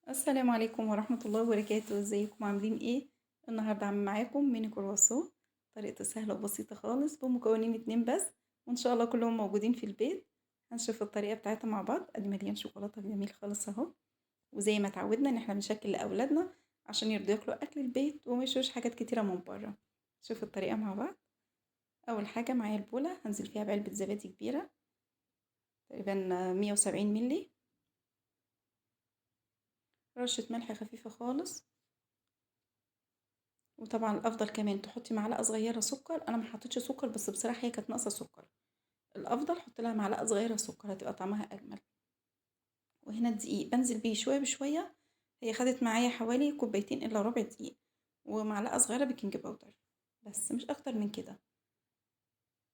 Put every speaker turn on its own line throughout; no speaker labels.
السلام عليكم ورحمة الله وبركاته. ازيكم عاملين ايه؟ النهاردة عامل معاكم ميني كرواسون، طريقته سهلة وبسيطة خالص بمكونين 2 بس، وان شاء الله كلهم موجودين في البيت. هنشوف الطريقة بتاعتها مع بعض. ادي مليان شوكولاتة جميل خالص اهو، وزي ما اتعودنا ان احنا بنشكل لاولادنا عشان يرضوا ياكلوا اكل البيت وما يشتروش حاجات كتيرة من بره. شوف الطريقة مع بعض. اول حاجة معايا البولة، هنزل فيها بعلبة زبادي كبيرة تقريبا 170 ملي، رشة ملح خفيفة خالص، وطبعا الافضل كمان تحطي معلقة صغيرة سكر. انا ما حطيتش سكر بس بصراحة هي كانت ناقصة سكر، الافضل حط لها معلقة صغيرة سكر هتبقى طعمها اجمل. وهنا الدقيق بنزل بيه شوية بشوية، هي خدت معايا حوالي كوبايتين الا ربع دقيق، ومعلقة صغيرة baking powder بس، مش اكتر من كده.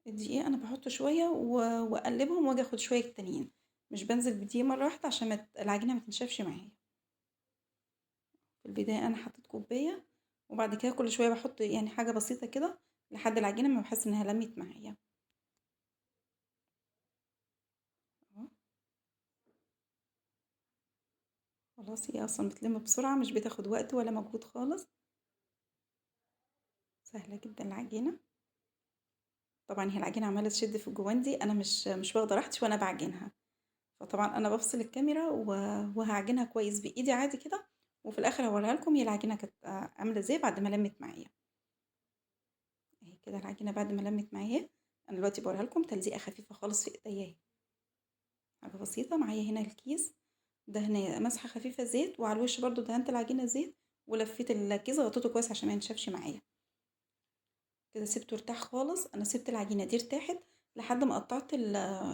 الدقيق انا بحطه شوية واقلبهم واجي اخد شوية التانيين، مش بنزل بدقيق مرة واحدة عشان العجينة ما تنشفش معايا. في البداية انا حطيت كوباية، وبعد كده كل شوية بحط حاجة بسيطة كده لحد العجينة ما بحس انها لمت معايا. اهو خلاص، هي اصلا بتلم بسرعة، مش بتاخد وقت ولا مجهود خالص، سهلة جدا العجينة. طبعا هي العجينة عمالة تشد في الجوان دي، انا مش واخدة راحتي وانا بعجنها، فطبعا انا بفصل الكاميرا وهعجنها كويس بايدي عادي كده، وفي الاخر هوريها لكم هي العجينة كانت عاملة ازاي بعد ما لمت معايا. اهي كده العجينة بعد ما لمت معايا، انا دلوقتي بوريها لكم تلزيقة خفيفة خالص في ايديا اهي، حاجة بسيطة. معايا هنا الكيس ده، هنا مسحة خفيفة زيت، وعلى الوش برضو دهنت العجينة زيت، ولفيت الكيس غطيته كويس عشان ما ينشفش معايا كده. سبته ارتاح خالص. انا سبت العجينة دي ارتاحت لحد ما قطعت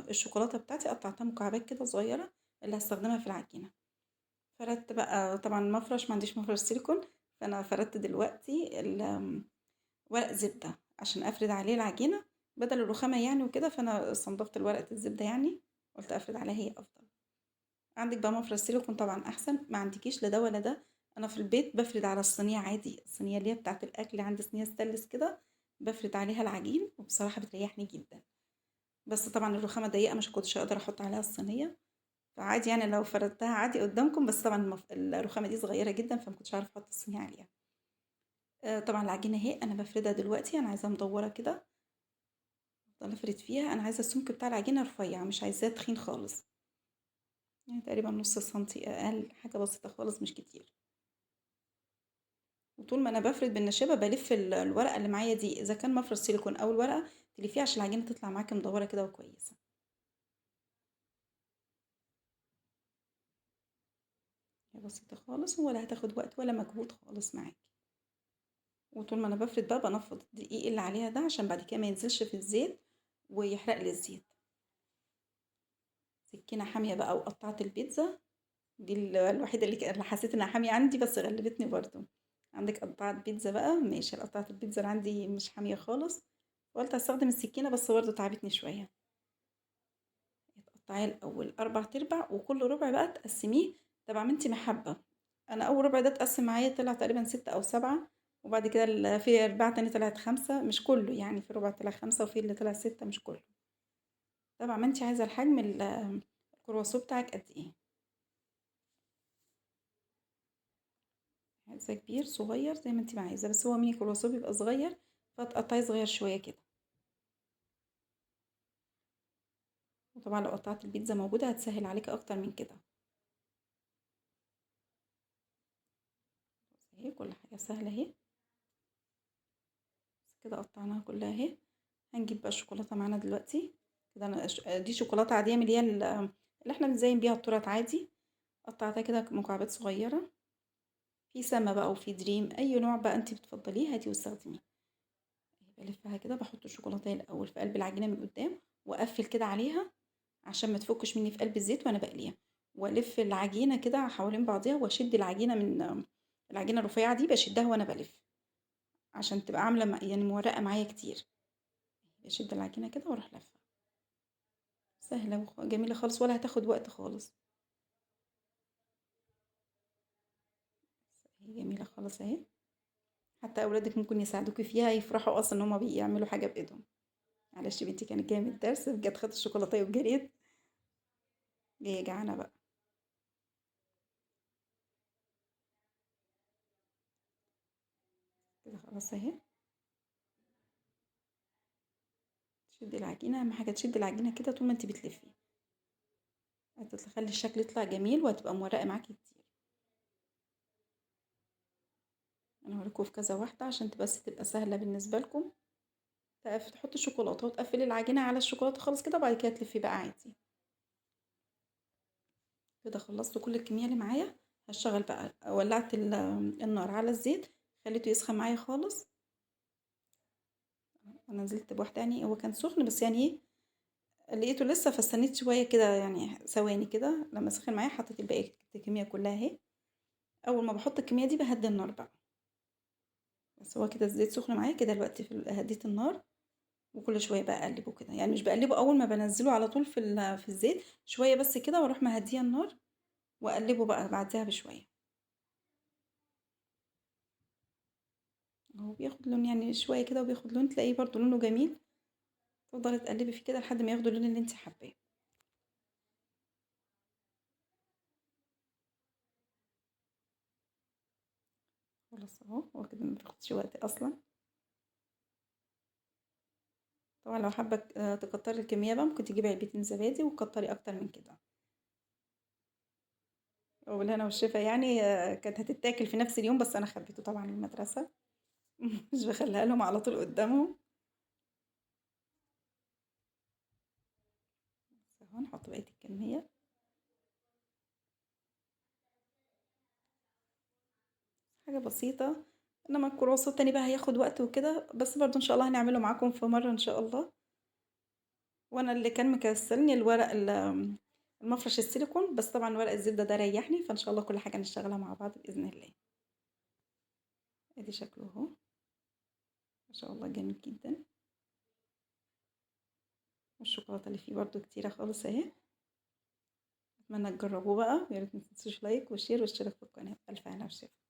الشوكولاتة بتاعتي، قطعتها مكعبات كده صغيرة اللي هستخدمها في العجينة. فردت بقى، طبعا مفرش، ما عنديش مفرش سيليكون، فانا فردت دلوقتي ورق زبدة عشان افرد عليه العجينة بدل الرخامة وكده، فانا استنضفت الورقة الزبدة قلت افرد عليها هي افضل. عندك بقى مفرش سيليكون طبعا احسن، ما عندكيش لا ده ولا ده. انا في البيت بفرد على الصينية عادي، الصينية اللي هي بتاعة الاكل، عندي صينية ستانلس كده بفرد عليها العجين، وبصراحة بتريحني جدا. بس طبعا الرخامة ضيقة، مش كنتش هقدر احط عليها الصينية، فعادي لو فردتها عادي قدامكم، بس طبعا الرخامة دي صغيرة جدا فما كنتش عارفة احط الصينية عليها. طبعا العجينة اهي انا بفردها دلوقتي، انا عايزاها مدورة كده، افضل افرد فيها. انا عايزة السمك بتاع العجينة رفيع، مش عايزاه تخين خالص، تقريبا نص سنتي اقل، حاجة بسيطة خالص مش كتير. وطول ما انا بفرد بالنشابة بلف الورقة اللي معايا دي، اذا كان مفرش سيليكون او الورقة تلفيها عشان العجينة تطلع معاكي مدورة كده وكويسة. هي بسيطة خالص ولا هتاخد وقت ولا مجهود خالص معاكي. وطول ما انا بفرد بقى بنفض الدقيق اللي عليها ده عشان بعد كده ما ينزلش في الزيت ويحرق لي الزيت. سكينة حامية بقى وقطعت البيتزا دي، الوحيدة اللي حسيت انها حامية عندي، بس غلبتني برضو. عندك قطعت بيتزا بقى، ماشي، قطعت البيتزا اللي عندي مش حامية خالص، وقلت هستخدم السكينة بس برضو تعبتني شوية. تقطعيها الأول 4 أرباع، وكل ربع بقى تقسميه تبع ما انتي محبة. أنا أول ربع ده اتقسم معايا طلع تقريبا 6 أو 7، وبعد كده في 4 تاني طلعت 5، مش كله يعني، في ربع طلع 5 وفي اللي طلع 6، مش كله، تبع ما انتي عايزة الحجم الكرواسون بتاعك قد ايه، عايزة كبير صغير زي ما انتي ما عايزة، بس هو ميني كرواسون بيبقى صغير فتقطعيه صغير شوية كده. وطبعا لو قطعت البيتزا موجودة هتسهل عليك اكتر من كده. اهي كل حاجة سهلة اهي، بس كده قطعناها كلها اهي. هنجيب بقى الشوكولاتة معانا دلوقتي كده. انا دي شوكولاتة عادية من اللي هي اللي احنا بنزين بيها التورت عادي، قطعتها كده مكعبات صغيرة، في سما بقى وفي دريم، اي نوع بقى انت بتفضليه هاتي واستخدميه. بلفها كده، بحط الشوكولاتة الاول في قلب العجينة من قدام واقفل كده عليها عشان ما تفكش مني في قلب الزيت وانا بقليها، والف العجينة كده حوالين بعضيها، واشد العجينة من العجينة الرفيعة دي بشدها وانا بلف عشان تبقى عاملة مورقة معايا كتير. بشد العجينة كده واروح لفة، سهلة وجميلة خالص ولا هتاخد وقت خالص. هي جميلة خالص اهي، حتى اولادك ممكن يساعدوكي فيها، يفرحوا اصلا ان هما بيعملوا حاجة بايدهم. معلش بنتي كانت جاية من الدرس بجد، خدت الشوكولاتة وجريت، جاية جعانة بقى. خلاص اهي. تشدي العجينة، اهم حاجة تشدي العجينة كده طول ما انت بتلفي، هتخلي الشكل يطلع جميل وهتبقى مورقه معاكي كتير. انا هوريكم في كذا واحدة عشان بس تبقى سهلة بالنسبة لكم. تحطي الشوكولاتة وتقفلي العجينة على الشوكولاتة خالص كده، وبعد كده تلفي بقى عادي كده. خلصت كل الكمية اللي معايا. هشتغل بقى، ولعت النار على الزيت، خليته يسخن معايا خالص. انا نزلت بواحدة يعني، هو كان سخن بس يعني ايه لقيته لسه، فاستنيت شوية كده يعني ثواني كده، لما سخن معايا حطيت الباقي الكمية كلها اهي. اول ما بحط الكمية دي بهدي النار بقى، بس هو كده الزيت سخن معايا كده دلوقتي، في هديت النار. وكل شوية بقى اقلبه كده، يعني مش بقلبه اول ما بنزله على طول في الزيت، شوية بس كده واروح مهديه النار واقلبه بقى بعدها بشوية. هو بياخد لون يعني شوية كده وبياخد لون، تلاقيه برضو لونه جميل. تفضلي تقلبي فيه كده لحد ما ياخد اللون اللي انت حباه. خلاص اهو، هو كده ما بياخدش وقت اصلا. طبعا لو حابة تكتري الكمية بقى ممكن تجيبي علبتين زبادي وتكتري اكتر من كده. وبالهنا والشفا يعني. كانت هتتاكل في نفس اليوم، بس انا خبيته طبعا للمدرسة مش بخليها لهم على طول قدامهم. اهو نحط بقية الكمية. حاجة بسيطة، انما الكرواسون التاني بقى هياخد وقت وكده، بس برضو ان شاء الله هنعمله معاكم في مرة ان شاء الله. وانا اللي كان مكسلني الورق المفرش السيليكون، بس طبعا ورق الزبدة ده ريحني، فان شاء الله كل حاجة نشتغلها مع بعض باذن الله. ادي شكله اهو، ما شاء الله جميل جدا. والشوكولاته اللي فيه برضو كتيرة خالص اهي. اتمنى تجربوه بقى، ويا ريت ما تنسوش like و share واشتراك في القناة. الف هنا وشفا.